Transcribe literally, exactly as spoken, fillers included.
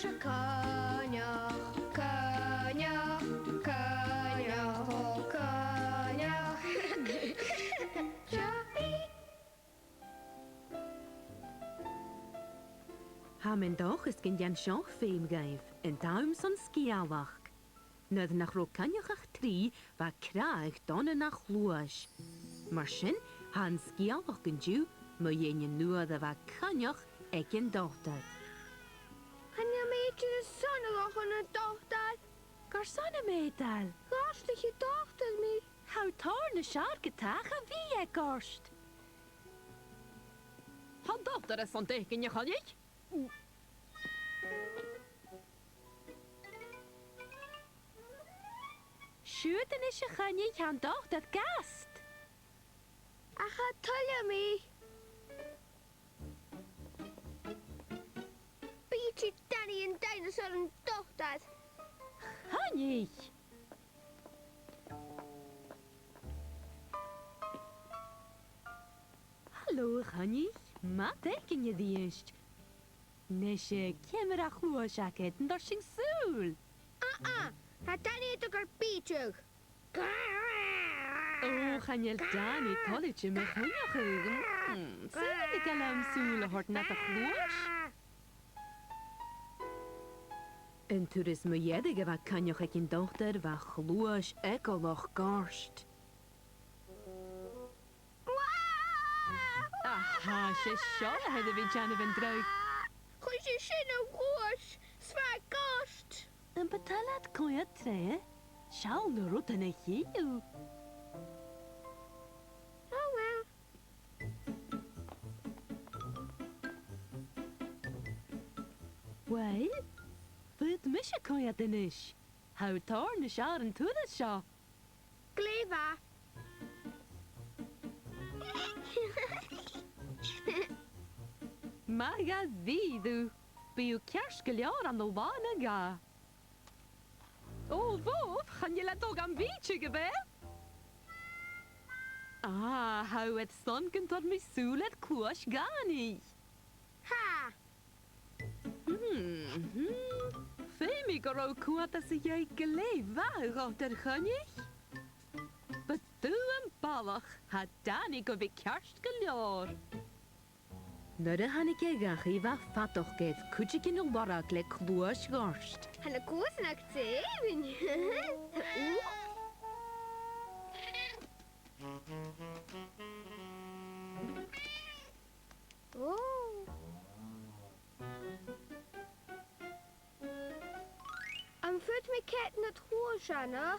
Coinneach, coinneach, coinneach, o coinneach. Seo mi. Tha mi an dòchas gun dèan seo feum dhuibh, an t-àm son sgeulachd. Nuair nach robh coinneach ach trì, bha crathadh dona na chluais. Mar sin, tha an sgeulachd an-diugh mu dheidhinn an uair a bha coinneach aig an dotair. Chan eil mi idir airson a dhol chun an dotair. Carson a' mhèideil? Dh'fhairich an dotair mi. Tha thu tòrr nas fheàrr gu tàinig a bhith aig an dotair. Tha an dotair airson d' fhaicinn, a choinnich. Siuthad a-nis, a choinnich, tha an dotair gasta. Ach cha toil leam e. Bidh Danny an dinosaur an dotair. Choinnich! Halò, a choinnich. Math d' fhaicinn a-rithist. Nise, ciamar a tha a' chluais agad? An toir sinn sùil? Ah, ah, tha Danny a' dol a bhìdeadh. Ò, chan eil Danny toilichte mu choinneach. Mm, saoil an toil leam sùil a thoirt nad chluais? An turas mu dheireadh a bha coinneach aig an dotair, bha a chluais eagalach goirt. Aha, 's e seo a th' air a bhith a' dèanamh an dragh. Chuir sinn a' chluais, 's bha e goirt. Am bu toil leat coimhead troimhe? Seall na rudan a chì thu. Oh well. Uill, faodaidh mise coimhead a-nis. Tha thu tòrr nas fheàrr an turas seo. Glè mhath. Math dha-rìribh. Bidh thu ceart gu leòr ann an là no dhà. Ò, bhobh, chan eil e a' dol gam bhìdeadh, a bheil? Ah, tha thu airson gun toir mi sùil air cluais Dhanny. Ha! Mhm. Feumaidh gun robh thu a' coimhead às a dhèidh glè mhath, a dhotair, a choinnich. Bu dubh am balach, tha Danny gu bhith ceart gu leòr. Nuair a thàinig e dhachaigh, bha fadachd air, cuideigin a' lorg le cluais ghoirt. Tha na cluasan agad èibhinn. Ò. Am faod mi coimhead nad chluais, Anna?